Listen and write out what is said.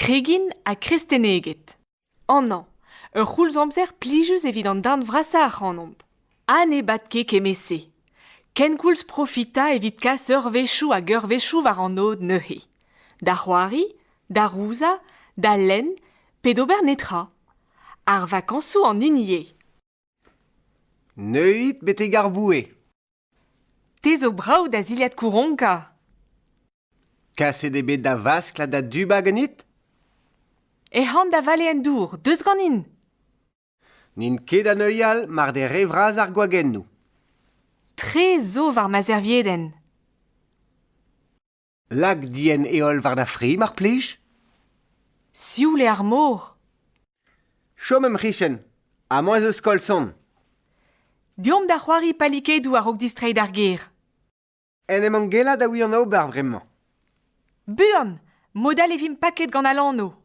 Kregin ha kresteneged. Annañ, ur c'houlz-amzer plijus evit an darn vrasañ ac'hanomp. Ha ne bad ket kement-se. Kenkoulz profitañ evit kas eurvezhioù hag eurvezhioù war an aod neuze. Da c'hoari, da rouzañ, da lenn pe d'ober netra. Ar vakañsoù an hini eo. Neuit betek ar voue. Te zo brav da zilhad kouronkañ. Kaset eo bet da vaskl ha da dubañ ganit ? Ec'h an da vale en dour, deus ganin. N'int ket da neuial mar d'eo re vras ar gwagennoù. Tre zo war ma serviedenn. Lak dienn heol war da fri, mar plij. Sioul eo ar mor. Chom em c'hichen. Amañ ez eus skol-son. Deomp da c'hoari palikedoù a-raok distreiñ d'ar gêr. En em angelat a ouian ober bremañ. Buan! Mod all e vimp paket gant al anv.